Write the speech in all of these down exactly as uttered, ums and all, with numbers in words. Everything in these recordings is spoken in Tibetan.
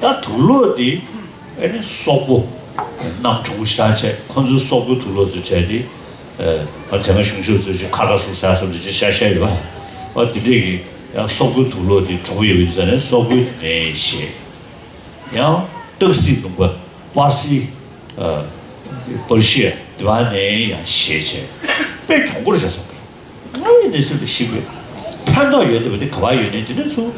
ད་དུག་ལོག་འདི་ཨ་ནི་སོག་པོ་གནམ་གྲུ་བཞི་ཆ་བྱས། ཁོ་ཚོའི་སོག་པོའི་དུག་ལོག་ཚོ་བྱས་ཏེ། ཨ་དེ་སྔ་གཞུང་ཞབས་ཚོས་ཅིག་ཁ་ཁ་སོག་ཟ་སོག་འདི་ཅིག་བཤད་བཤད་ཡོད་པ། ཨ་དེ་འདྲས་ཀྱི་ཡང་སོག་པོའི་དུག་ལོག་འདི་གྲུ་བཞི་ཡོད་པའི་ས་ནས་སོག་པོའི་ནད་ཞེས། ཡང་སྟག་གཟིག་ལུང་པ་པར་སིའི་ཨ་པར་ཤི་ཡ་དེ་བ་ནས་ཡང་ཞེས་བྱས་དཔེ་གྱོང་པོ་རེད་བྱས་སོང་གི། རྔ་བའི་གནས་ཚུལ་ལ་ཞིབ་པའི་ཕན་ཐོགས་ཡོད་བསྡད་པ་དེ་ག་བ་ཡོད་ནས། དེ་ནས་ཚུར་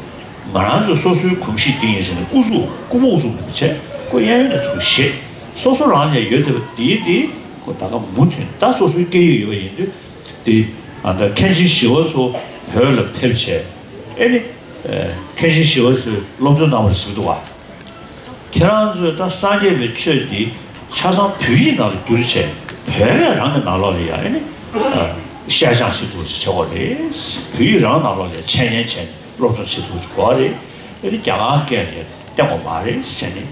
ང་རང་ཚོ་སོ་སོའི་གོམས་གཤིས་འདི་ཡིན་ཟེར་ནས་ཨུ་ཚུགས་ལྐུགས་པ་ཨུ་ཚུགས་མེད་པ་བྱས། ཁོ་གཡས་གཡོན་ནས་ཚུར་བཞེས། སོ་སོ་རང་ལ་ཡོད་བསྡད་པ་དེའི་དེ་ཁོ་ད་ག་མུ་མཐུད་ད་སོ་སོའི་སྐད་ཡིག་ཡོད་པ་ཡིན་དུས་དེ། ཨ་ད་མཁན་ཆེན་ཞི་བ་འཚོ་བོད་ལ་ཕེབས་བྱས། ཨེ་ནི་མཁན་ཆེན་ཞི་བ་འཚོས་སློབ་སྦྱོང་གནང་བ་རེད་ཟེར་གྱི་འདུག་བ། ཁྱེད་རང་ཚོས་ད་སངས་རྒྱས་པའི་ཆོས་འདི་ཆ་ཚང་བོད་ཡིག་ནང་ལ་བསྒྱུར་བྱས། བོད་སྐད་རང་གི་ནང་ལོགས་ལ་ཡང་ཨེ་ནི་བཤད་སྦྱང་བྱེད་ཐུབ་པ་ཞིག་བྱེད་དགོས་རེད། བོད་ཡིག་རང་ནང་ལོགས་ལ་འཆད་ཉན་བྱས་ནས་སློབ་སྦྱོང་བྱེད་ཐུབ་པ་ཞིག་དགོས་རེད། ཨེ་ནི་རྒྱ་གར་སྐད་ལ་བསྟན་དགོས་མ་རེད་ཟེར་ནས།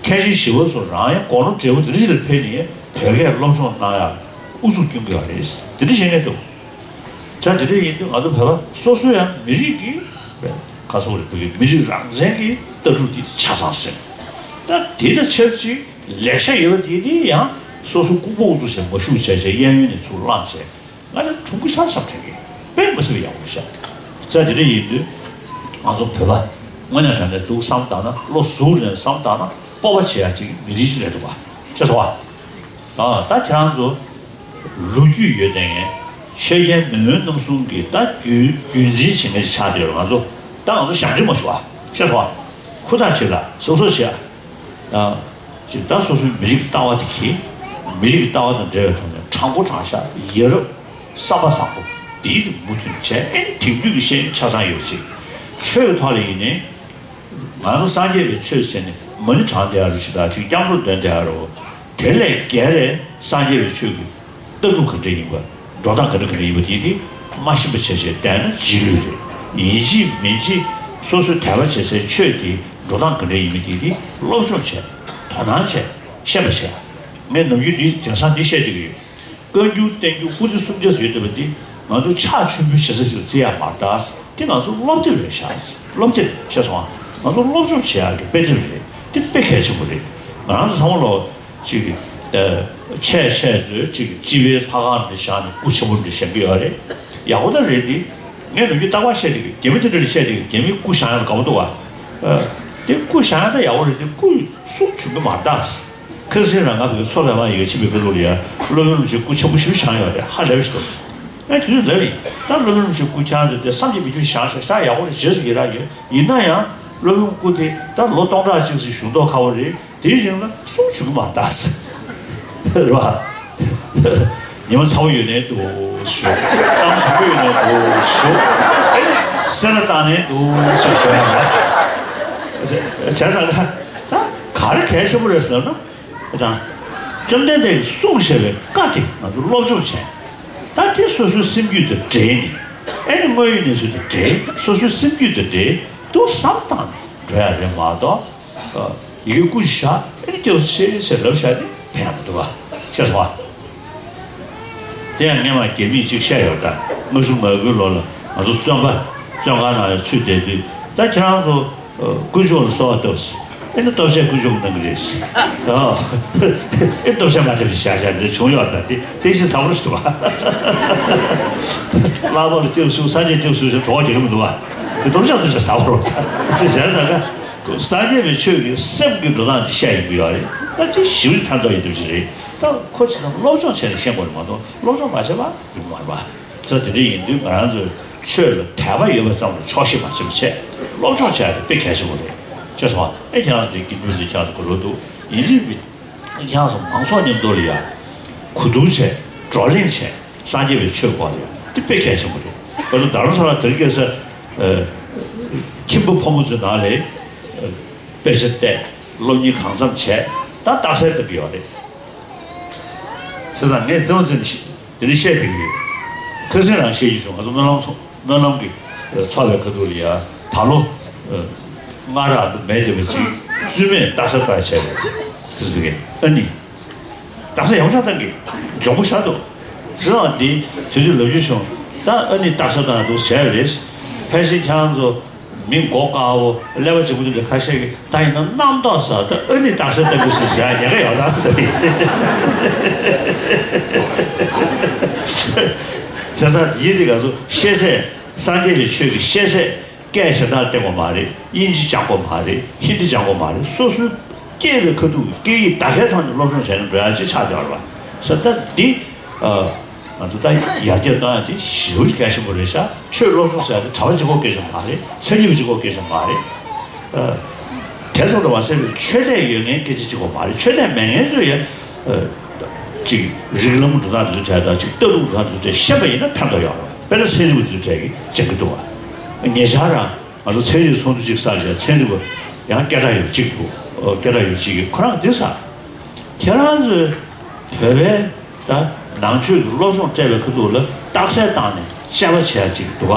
མཁན་ཆེན་ཞི་བ་འཚོ་རང་ཡང་དགུང་ལོ་བགྲེས་པོ་དེ་འདྲ་ཞིག་ལ་ཕེབས་ནས་བོད་སྐད་སློབ་སྦྱོང་གནང་ཡག་ཨུ་ཚུགས་སྐྱོན་གྱི་ཡོད་རེད། དེ་འདྲ་བཤད་མཁན་འདུག་ད་དེ་འདྲ་ཡིན་དུས་ང་ཚོ་བོད་པ་སོ་སོ་ཡང་མི་རིགས་ཀྱི་ཁ་སོག་རེད། བོད་ཀྱི་མི་རིགས་རང་བཙན་གྱི་ལྟ་གྲུབ་འདི་ཆ་ཚང་ཟིན། ད་དེ་དང་ཆབས་ཅིག་ལེགས་ཤ་ཡོད་པ་དེ་དེ་ཡང་སོ་སོ་ལྐུགས་པ་ཨུ་ཚུགས་བྱས་མ་ཤུགས་བྱས་བྱས་གཡས་གཡོན་ནས་ཚུར་བླངས་བྱས། ང་ཚོ་གྲུང་པོ་ཤར་བསམ་དྲན་གི་དཔེ་མ་སྲིད་པ་ཡག་པོ་ཤར། ད་དེ་འདྲ་ཡིན་དུས་ང་ཚོ་བོད་པ་དངོས་གནས་དྲང་གནས་འདུག་བསམ་བཏང་ན། བློ་གཟུ་བོ་ནས་བསམ་བཏང་ན་སྤོབས་པ་བྱེད་ཡག་ཅིག་མི་རིགས་ཤིག་རེད་འདུག་བ། ཤེས་སོང་བ། ཨ་ད་ཁྱེད་རང་ཚོ་ལོ་རྒྱུས་ཡོད་བསྡད་མཁན། ཆོས་རྒྱལ་མེས་དབོན་རྣམ་གསུམ་གྱི་ད་རྒྱུད་རྒྱུད་འཛིན་བྱེད་མཁན་ཞིག་ཆགས་བསྡད་ཡོད། ང་ཚོ་ད་ང་ཚོ་ཞབས་འདྲེན་མ་ཞུ་བ། ཤེས་སོང་བ། ཧུར་ཐག་བྱེད་ལ་གཟབ་གཟབ་བྱེད་ཨ། ཨ་ཅིག་ད་སོ་སོའི་མི་རིགས་ལྟ་བ་དེ་གིས། མི་རིགས་ལྟ་བ་དང་འབྲེལ་བའི་ཐོག་ནས་དྲང་པོ་དྲང་བཞག་ཡ་རབས་བསམ་པ་བཟང་པོ་འདིའི་མུ་མཐུད་བྱས། ཨེ་དེང་དུས་ཀྱི་ཤེས་ཡོན་ཆ་ཚང་ཡོད་ཅིག་ཆོས་ཀྱི་ཐོག་ལ་ཡིན་ནའི། ང་ཚོ་སངས་རྒྱས་པའི་ཆོས་ཟེར་ནས་མ་ཎི་བགྲངས་བསྡད་ཡ་རུ་ཞིག་དང་ཅིག་སྐྱབས་འགྲོ་འདོན་བསྡད་ཡ་རུ། དེ་ལས་བརྒལ་རེ་སངས་རྒྱས་པའི་ཆོས་ཀྱི་ལྟ་གྲུབ་ག་འདྲ་ཡིན་པ། འགྲོ་སྟངས་ག་འདྲ་ག་འདྲ་ཡིན་པ་དེ་དེ་མ་ཤེས་པ་བྱས་བྱས་བསྡད་ན་རྗེས་ལུས་རེད། ཡིན་གཅིག་མིན་གཅིག་སོ་སོའི་དད་པ་བྱེད་སའི་ཆོས་དེ་འགྲོ་སྟངས་ག་འདྲ་ཡིན་པ་དེ་དེ་སློབ་སྦྱོང་བྱས། དོ་སྣང་བྱས། ཤེས་པ་བྱས། ངས་ནམ་རྒྱུན་འདི་དེང་སང་འདི་བཤད་བསྡད་ཀྱི་ཡོད། བཀའ་འགྱུར་བསྟན་འགྱུར་སྐུ་ཚེ་སུམ་བརྒྱ་ཙམ་ཡོད་བསྡད་པ་འདི་ང་ཚོ་ཕྱག་མཆོད་འབུལ་བྱེད་ས་ཞིག་ལ་བརྩི་ཡག་མ་རེད་ད། འདི་ང་ཚོ་སློབ་དེབ་རེད་ཤག་སློབ་དེབ་ཤེས་སོང་ང་། ང་ཚོ་སློབ་སྦྱོང་བྱེད་ཡག་གི་དཔེ་དེབ་རེད། འདི་དཔེ་གལ་ཆེན་པོ་རེད། ང་རང་ཚོ་ཚང་མ་ལོ་གཅིག་གི་ཆེ་ཆེ་ཚོས་གཅིག་གི་སྤྱི་པའི་ལྷ་ཁང་འདི་བཞེངས་ནས་སྐུ་ཆེན་པོ་འདི་བཞེངས་ཀྱི་ཡོད་རེད། ཡག་པོ་ད་རེད་འདི། ངས་ནམ་རྒྱུན་རྟག་པར་བཤད་བསྡད་ཀྱི། རྒྱ་མི་དེ་འདྲ་ལ་བཤད་བསྡད་ཀྱི། རྒྱ་མིའི་སྐུ་བཞེངས་ཡག་ལ་དགའ་པོ་འདུག་བ། ཨ། དེ་སྐུ་བཞེངས་ཡག་ད་ཡག་པོ་རེད་དེ། སྐུ་གསུང་ཆུང་གི་མ་རེད་ད། ཁ་སང་རང་ང་བོད་མཚོ་པདྨ་ཡིག་ཆེན་པའི་ཁ་ཐུག་ལ་ཡ་སློབ་དཔོན་རིན་པོ་ཆེ་སྐུ་ཆེན་པོ་ཞིག་བཞེངས་ཡོད་རེད། ཧ་ལས་པ་ཞིག་འདུག་ཨ་དེ་དུས་ལབ་ཡིན། ད་སློབ་དཔོན་རིན་པོ་ཆེ་སྐུ་ཁྱེད་རང་ཚོས་དེ་བསམ་གྱིས་མི་ཁྱབ་བཞེངས་ཤག་ཤག་ཡག་པོ་རེད། རྗེས་སུ་ཡི་རང་ཡོད། ཡིན་ན་ཡང་སློབ་དཔོན་སྐུ་དེ་ད་ལོ་སྟོང་ཕྲག་གཅིག་ཙམ་བཞུགས་མདོག་ཁ་པོ་རེད། དེའི་རིང་ལ་གསུང་བྱུང་གི་མ་རེད་ད། རེད་བ། ཉི་མ་ཚ་པོ་ཡོད་ནའི་འདུག་ཞུ། གཏམ་དྲང་པོ་ཡོད་ནའི་འདུག་ཞུ། ཨེ་སེ་ར་བཏང་ནའི་འདུག་ཞུ་ཞུ་ཡ་རེད། བྱས་ཙང་ད་ག་རེ་གལ་ཆེན་པོ་རེད་ཟེར་ན། དང་། བཅོམ་ལྡན་འདས་ཀྱིས་གསུངས་བཞག་པའི་བཀའ་དེ་ང་ཚོ་སློབ་སྦྱོང་བྱས། ད་དེ་སོ་སོའི་སེམས་རྒྱུད་དང་འདྲེས་ནས། ཨེ་ནི་དངོས་ཡོད་གནས་ཚུལ་དང་འདྲེས། སོ་སོའི་སེམས་རྒྱུད་དང་འདྲེས་འདུག་བསམ་བཏང་ནས་འགྲོ་ཡ་རེད་མ་གཏོགས། ཡི་གེ་ཀུན་བཞག་ཨེ་ནི་སྐྱོ་ཤེས་ཟེར་ལབ་བཞག་ནི་ཕན་ཡག་མི་འདུག་བ། ཤེས་སོང་བ། དེ་ཡང་སྔས་མ་རྒྱ་མིས་གཅིག་བཤད་ཡོད་ད། ལྔ་བཅུ་ང་དགུའི་ལོ་ལ་ང་ཚོ་བཙོན་པ་བཙོན་ཁང་ནང་ལ་ཚུད་བསྡད་དུས། ད་ཁྱེད་རང་ཚོ་དཀོན་མཆོག་ལ་གསོལ་བ་བཏབ་ཟེར། ཨེ་ནི་ལྟོ་ཆས་དཀོན་མཆོག་གིས་གནང་གི་རེད་ཟེར། ཨ། ཨེ་ལྟོ་ཆས་མ་བཏབ་ཞིག་བཞག་བཞག་འདི་བྱུང་ཡོད་ད། དེ་དེ་བཞིན་ཟ་བོར་ཞིག་འདུག་བ། ལྷག་པར་དུ་སྐྱབས་སུ་སངས་རྒྱས་སྐྱབས་སུ་ཞིག་གྲོགས་རྒྱག་གི་མི་འདུག་བ། དེ་ལྟོ་ཆས་ཚོ་ཞིག་ཟ་བོར་བ། དེ་བྱས་ཙང་ཀ་སངས་རྒྱས་པའི་ཆོས་ཀྱི་སེམས་ཀྱི་འགྲོ་སྟངས་ཅིག་བཤད་ཡོང་གི་ཡོད་རེད། ད་དེ་ཞིབ་ཕན་ཐོགས་ཡོད་དུས་ཅིག་རེད། ད་ཁོ་ཅི་ཙམ་སློབ་སྦྱོང་བྱས་ནས་ཤེས་དགོས་རེད་མ་གཏོགས་སློབ་སྦྱོང་མ་བྱས་པ་ཡོང་མ་རེད་པ། ས་དེ་འདྲ་ཡིན་དུས་ང་རང་ཚོས་ཆོས་ལ་དད་པ་ཡོད་པ་ཙམ་ལ་ཆོག་ཤེས་མ་བྱེད་པ་བྱས། སློབ་སྦྱོང་བྱས་ཏེ་དཔེ་གལ་ཆེན་པོ་རེད། ཅེས་སོང་བ། ཨེ་ཁྱེད་རང་འདི་དགེ་འདུན་འདི་ཁྱེད་རང་ཚོ་གོ་རོགས་འདུག་ཡིན་གཅིག་མིན་གཅིག་ཁྱེད་རང་ཚོ་མང་ཚོགས་མཉམ་དུ་ལ་ཡ་གོ་བསྡུར་བྱས། བགྲོ་གླེང་བྱས། སངས་རྒྱས་པའི་ཆོས་སྐོར་ལ་ཡ་འདི་དཔེ་གལ་ཆེན་པོ་རེད། ང་ཚོ་རྡ་རམ་ས་ལ་དེ་རིང་ཁ་སང་ཁྱིམ་པ་ཕོ་མོ་ཚོའི་ནང་ལ་དཔེ་ཆ་བལྟས། སློབ་གཉེར་གང་འཚམ་བྱས། ད་རྟགས་གསལ་བཏང་གི་ཡོད་རེད། བྱས་ཙང་ངས་རྩེད་མོ་རྩེ་ནས་དེ་འདྲ་བཤད་ཀྱི་ཡོད། ཁ་སང་རང་བཤད་ཀྱི་བྱུང་། ང་ཚོ་སྨོན་ལམ་ཚོགས་སྨོན་ལམ་གྱི་ཚོགས་པའི་ཁ་ཐུག་ལ་ཡ་ད་ལོ་སྔར་རག་ཏུ་མེད་བསྡད་པ་ཅིག་རྩིས་མེད་རྟགས་གསལ་བཏང་བྱས་པས། དེ་ཚོ་གི་ཨ་ནི་རྟགས་གསལ་ཡག་པོ་ཆགས་བཏང་གི། མགྱོགས་པོ་ཤར་འདུག་བྱས་ཙང་འདི་དུས་དུས་ལབ་རྒྱུ་བྱུང་། ད་ཨ་ནི་རྟགས་གསལ་བཏང་འདུག་བྱས་རེད། ཕལ་ཆེར་ཁྱེད་རང་ཚོ་ མི་མགོ་དཀར་བོ་ཀླད་པ་ལྗིད་པོ་དེ་འདྲ་ཁ་ཤས་ཀྱིས་ད་ཡིན་ན་རྣམ་རྟོག་ཟེར། ད་ཨ་ནི་རྟགས་གསལ་བཏང་གི་ཟེར་ཟེར་ཡ་ཉེན་ཁ་ཡོད་ད་ཟེར་ད་ཡིན། བྱས་ཙང་དེའི་དེ་ག་ཚོད་ཤེས་ཚད། སངས་རྒྱས་པའི་ཆོས་ཀྱི་ཤེས་ཚད། སྐད་གཞན་དག་བསྟན་དགོས་མ་རེད། དབྱིན་ཇི་སྦྱང་དགོས་མ་རེད། ཧིན་དི་སྦྱང་དགོས་མ་རེད། སོ་སོའི་སྐྱེས་པའི་ཁ་ཐུག་གི་སྐད་ཡིག་དག་ཆའི་ཐོག་ནས་སློབ་སྦྱོང་བྱས་ན་འགྲོ་ཡ་ཅིག་ཆགས་བསྡད་པ་རེད་པ། ས་ད་འདི་ང་ཚོ་ད་ཡར་རྒྱས་གཏོང་ཡ་དེ་ཞེ་པོ་ཅིག་གལ་ཆེན་པོ་རེད་ཤག་ཆོས་སློབ་སྦྱོང་ཟེར་ཡ་དེ་གྲྭ་པ་གཅིག་པོ་སྐད་ཆ་མ་རེད། མཚན་ཉིད་པ་གཅིག་པོ་སྐད་ཆ་མ་རེད། དེ་ཙམ་དུ་མ་ཟད་པའི་ཆོས་དད་ཡོད་མཁན་སྐད་ཆ་གཅིག་པོ་མ་རེད། ཆོས་དད་མེད་མཁན་ཚོས་ཡང་ཅིག་རིགས་ལམ་འགྲོ་སྟངས་དེ་ཚོ་དྲན་དང་། ཅིག་ལྟ་གྲུབ་འགྲོ་སྟངས་དེ་ཚོ་དྲན་ཤེས་པ་ཡིན་ན་ཕན་ཐོགས་ཡོད་རེད། དཔེར་ན་ཚན་རིག་པ་དེ་ཚོ་དྲན་གི་སྦྱང་གི་འདུག་བ། ཉེ་ཆར་རང་ང་ཚོ་ཚན་རིག་ཚོགས་འདུ་གཅིག་བསགས་བྱས། ཚན་རིག་པ་ཡང་སྐད་གྲགས་ཡོད་གཅིག་འདུག་ཨོ། སྐད་གྲགས་ཡོད་གཅིག་གིས་ཁོ་རང་འདི་ཟེར། ཁྱེད་རང་ཚོས་བོད་པའི་ད་ནང་ཆོས་ཀྱི་སློབ་སྦྱོང་སྤྲད་པའི་ཁ་ཐུག་ལ་རྟགས་གསལ་བཏང་ནས་དཔྱད་པ་བྱེད་ཡ་ཅིག་འདུག་ག་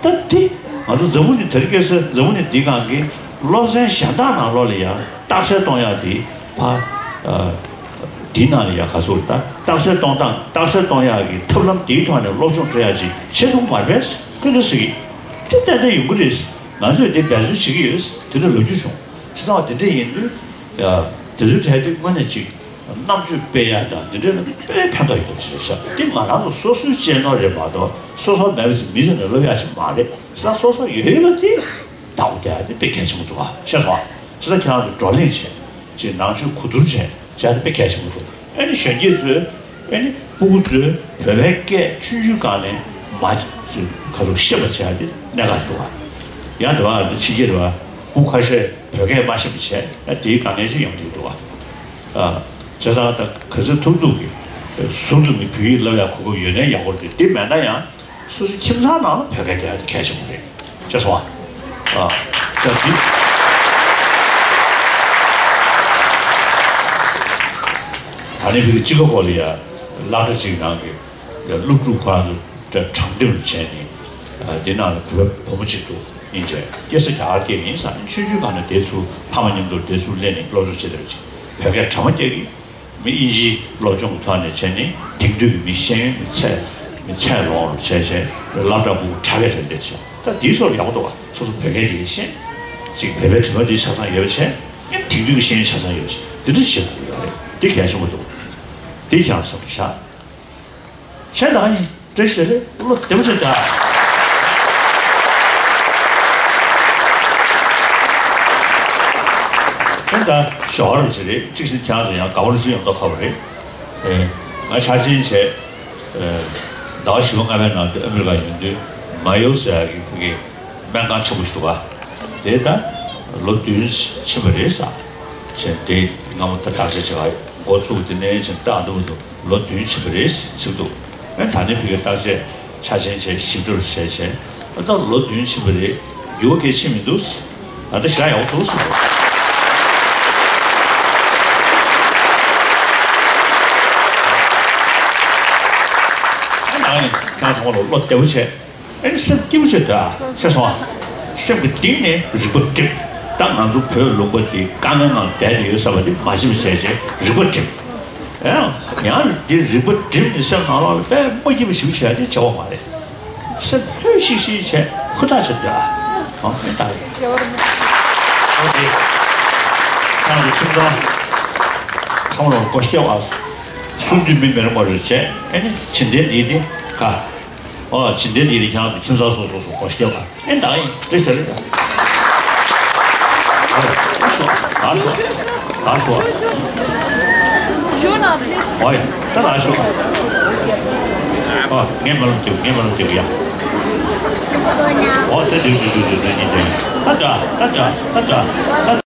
ད་འདི་ང་ཚོ་འཛམ་བུ་གླིང་དེ་རིང་ཁ་སང་འཛམ་བུ་གླིང་འདིའི་སྒང་གི་སློབ་ཚན་གཞན་དག་ནང་ལོགས་ལ་ཡང་རྟགས་གསལ་གཏོང་ཡ་དེ་ཕ། ཨ། འདིའི་ནང་ལ་ཡང་ག་ཚོད་ད་རྟགས་གསལ་གཏོང་སྟངས། རྟགས་གསལ་གཏོང་ཡ་གི་ཐབས་ལམ་འདིའི་ཐོག་ནས་སློབ་སྦྱོང་སྤྲད་ཡ་ཅིག་བྱེད་ཐུབ་མ་རེད་པས། ཁོ་འདྲ་ཟེར་གི། དེ་ཏན་ཏན་ཡོང་གི་རེད། ང་ཚོས་དེ་འབད་རྩོལ་བྱེད་ཀྱི་ཡོད། དེ་འདྲ་ལབ་རྒྱུ་བྱུང་། བྱས་ཙང་དེ་འདྲ་ཡིན་དུས། ཡ། དེ་ཚོའི་གྲས་དེ་དངོས་གནས་ཅིག་རྣམ་དཔྱོད་སྤེལ་ཡ་དང་དེ་འདྲའི་ལ་དཔེ་ཕན་ཐོགས་ཡོད་པ་ཅིག་རེད་ཤག་དེ་ང་རང་ཚོ་སོ་སོའི་གཅེས་ནོར་རེད་མ་གཏོགས། སོ་སོ་མེད་པ་ཅིག་མི་ཚོ་ནས་སློབ་ཡ་ཞིག་མ་རེད། བྱས་ཙང་སོ་སོ་ཡོད་ཡོད་པ་དེ་བདག་པོ་རྒྱག་ཡ་དེ་དཔེ་གལ་ཆེན་པོ་འདུག་ཨ། ཤེས་སོང་ཨ། བྱས་ཙང་ཁྱེད་རང་ཚོ་བགྲོ་གླེང་བྱས། ཅིག་ནང་ཆོས་གོ་བསྡུར་བྱས། བྱས་ཏེ་དཔེ་གལ་ཆེན་པོ་འདུག་ཨ་ནི་གཞོན་སྐྱེས་ཚོས། ཨ་ནི་སྤུ་གུ་ཚོས་བོད་པའི་སྐད་ཆུང་ཆུང་སྒང་ནས་མ་ཅིག་ཁ་ཐུག་ཤེས་པ་བྱས་ཏེ་གནད་འགག་འདུག་ཨ། ཡང་དེ་བ་ཕྱི་རྒྱལ་རེད་བ། སྤུ་གུ་ཁ་ཤས་བོད་སྐད་མ་ཤེས་པ་བྱས། ཨ། དེའི་དཀའ་ངལ་ཞིག་ཡོང་གི་འདུག་ཨ། ཨ། བྱས་ཙང་ད་ག་ཚོད་ཐུབ་ཐུབ་ཀྱིས་ཟུར་དུ་ནི་བོད་ཡིག་བསླབ་ཡ་གོ་སྐབས་ཡོད་ན་ཡག་པོ་རེད། དེ་མེད་ན་ཡང་། སོ་སོའི་ཁྱིམ་ཚང་ནང་ལ་བོད་སྐད་རྒྱག་ཡ་དེ་གལ་ཆེན་པོ་རེད། ཤེས་སོང་ཨ། ཨ། ད་དེ། ད་ནི་བོད་ཀྱི་ཅི་ག་གོ་ལ་ཡ་སློབ་གྲྭ་གཅིག་ནང་གི་ཡ་སློབ་ཕྲུག་ཁོ་རང་ཚོ་དྲང་འདེམས་བྱས་ནས། ཨ། དེ་ནང་ལ་བོད་བུ་མོ་གཅིག་འདུག་ཨིན་ཇི། སྐྱེས་ས་རྒྱ་གར་སྐྱེས་ཡིན་ས། ཆུང་ཆུང་སྒང་ནས་དེ་ཚོ་ཕ་མ་མཉམ་དུ་དེ་ཚོ་སླེབས་ནས་སློབ་གསོ་བྱེད་བསྡད་པ་ཅིག་བོད་སྐད་དྲང་མོ་རྒྱག་གི། མི་དབྱིན་ཇིའི་སློབ་སྦྱོང་གི་ཐོག་ནས་བྱས་ནས། དེང་དུས་ཀྱི་མི་ཤེས་ཡོན་གྱི་ཚད། མི་ཚད་ལོངས་རུ་བྱས་བྱས། སློབ་གྲྭ་སྤུ་གུ་ཁྲ་གས་རེད་བསྡད་བྱས། ད་དེའི་སོགས་ཡག་པོ་འདུག་བ། སོ་སོ་བོད་སྐད་དེ་ཤེས། ཅིག་བོད་པའི་དྲི་མ་དེ་ཆ་ཚང་ཡོད་པ་བྱས། ཨེ། དེང་དུས་ཀྱི་ཤེས་ཡོན་ཆ་ཚང་ཡོད་པ་བྱས། དེ་འདྲ་བྱེད་དགོས་ཡོད་རེད། དེ་གལ་ཆེན་པོ་འདུག་དེ་ཁྱེད་རང་བསམ་བློ་བཞག་བྱས་ད་ཡིན། བཀྲ་ཤིས་བདེ་ལེགས། བློ་བདེ་པོ་བྱས་ད། ཨེ། ད་ཞོགས་རབ་ཅིག་རེད། གཅིག་བྱས་ན་ཁྱེད་རང་ཚོ་ཡང་དགའ་པོ་ཞིག་ཡོང་མདོག་ཁ་པོ་རེད། ཨེ། ང་ཆ་ཆེན་བྱས། ཨེ། ཟླ་བ་བཞི་པ་ལྔ་པའི་ནང་དུ་ཨ་མི་རི་ཀ་ཡོང་དུས། མ་ཡོ་ཟེར་ཡག་གི་ཕ་གི་སྨན་ཁང་ཆེན་པོ་ཞིག་འདུག་ག་དེ་ད་ལོ་བདུན་ཕྱིན་པ་རེད་ཟེར། བྱས་དེ་སྔ་མོ་ད་བརྟག་དཔྱད་བྱས་པ། འགོ་ཚུགས་དེ་ནས་བྱས་ད་འདུག་འདུག་ལོ་བདུན་ཕྱིན་པ་རེད་ཟེར་འདུག་ཨེ། ད་ནི་ཕ་གི་བརྟག་དཔྱད་ཆ་ཆེན་བྱས། ཞིབ་ཕྲ་བྱས་བྱས། ཨ། ད་ལོ་བདུན་ཕྱིན་པ་རེད། འགྱུར་བ་གང་ཡང་ཕྱིན་མི་འདུག་ཨ། ད་ཞེ་དྲག་ཡག་པོ་འདུག་ཟེར། ཨ། ནང་ནས་ཁྱེད་རང་ཚང་མ་ལ་བློ་བདེ་པོ་བྱས། ཨེ། སེམས་སྐྱིད་པོ་བྱས་སྡོད་ཨ། ཤེས་སོང་ཨ། སེམས་ཀྱི་གཏིང་ནས་རིག་པ་བསྒྲིམས། ད་ང་ཚོ་བོད་ལུང་པ་འདི་དཀའ་ངལ་ནང་བསྡད་དེ་ཡོད་ཟེར་བ་འདི་མ་ཤེས་པ་བྱས་བྱས་རིག་པ་བསྒྲིམས། ཨེ། ཡང་འདི་རིག་པ་བསྒྲིམས་ནས་སེམས་ནང་ལོགས་ལ་དཔེ་མ་སྐྱིད་པ་ཞིག་བྱས་ཏེ་བྱེད་དགོས་མ་རེད། སེམས་ལྷོད་ཤིག་ཤིག་བྱས་ཧུར་ཐག་བྱས་སྡོད་ཨ། ཨ། ཨེ། ད་རེད། ཨོ་དེ། ཁྱེད་རང་ཚོ་ཁྱིམ་ཚང་ཚང་མ་ལ་སྒོ་ཕྱེ་བ། གསུང་དུས་མི་མི་རུང་བ་རེ་བྱས། ཨེ་ནི་བྱིན་ལྡན་འདི་དེ་ག་ཨོ། བྱིན་ལྡན་འདི་དེ་ཁྱེད་རང་ཚོ་ཁྱིམ་ཚང་སོ་སོ་སོ་སྒོ་ཕྱེ་བ། ཨེ། ད་ཡིན། འདི་ཟེར་རེད། ཨ་ཤོ། ཨ་ཤོ། ཨ་ཤོ། ཞུ་ན་པི་ལིས། ཨོ་ཡ། ད་ཨ་ཤོ། ཨོ། ངས་མ་ལུམ་སྐྱེ་བོ། ངས་མ་ལུམ་སྐྱེ་བོ་ཡ། ཨོ། ད་འདི་འདི་འདི་འདི་འདི་འདི། ད་འདྲ། ད་འདྲ། ད་འདྲ། ད།